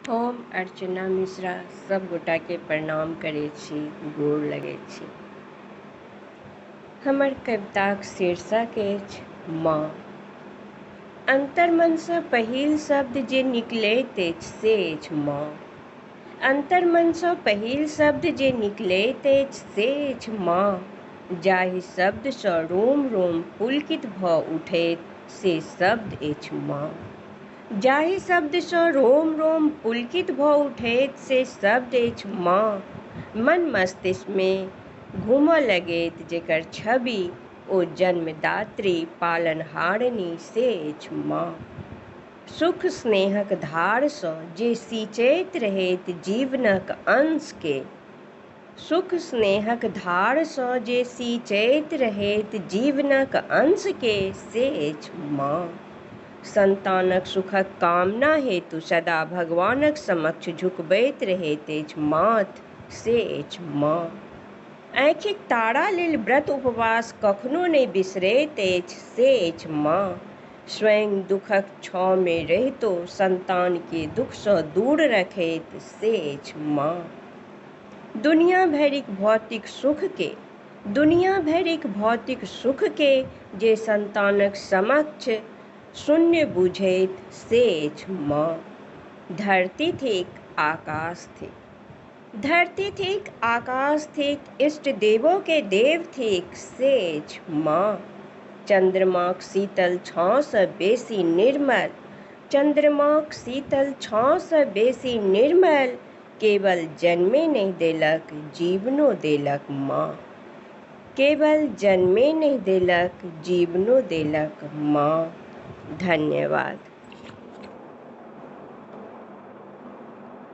हम अर्चना मिश्रा सब गोटाके प्रणाम करै छी, गोर लगै छी। हमर कविताक शीर्षक अछि माँ। अन्तर्मनसँ पहिल शब्द जे निकलैत अछि से अछि माँ। अन्तर्मनसँ पहिल शब्द जे निकलैत अछि से अछि माँ। जाहि शब्दसँ रोम रोम पुलकित भऽ उठैत से शब्द अछि माँ। जाहि शब्दसँ रोम रोम पुलकित भऽ उठैत से शब्द अछि माँ। मन मस्तिष्कमे घूमऽ लगैत जेकर छवि ओ जन्मदात्री पालनहारिणी से अछि माँ। सुख स्नेहक धारसँ जे सिंचैत रहैत जीवनक अंशके, सुख स्नेहक धारसँ जे सिंचैत रहैत जीवनक अंशके से अछि माँ। संतानक सुखक कामना हेतु सदा भगवानक समक्ष झुकबैत रहैत अछि माथ से अछि माँ। आँखिक तारा लेल व्रत उपवास कखनो नहि बिसरैत अछि से अछि माँ। स्वयं दुखक छाँहमे रहितो संतानकेँ दुखसँ दूर रखैत से अछि माँ। दुनिया भरिक भौतिक सुखके, दुनिया भरिक भौतिक सुखके जे संतानक समक्ष शून्य बुझैत से अछि माँ। धरती थिक, आकाश थिक। धरती थिक, आकाश थिक, इष्ट देवो के देव थिक से अछि माँ। चन्द्रमाक शीतल छाँहसँ बेसी निर्मल, चन्द्रमाक शीतल छाँहसँ बेसी निर्मल, केवल जन्मे नहि देलक जीवनो देलक माँ। केवल जन्मे नहि देलक जीवनो देलक माँ। धन्यवाद।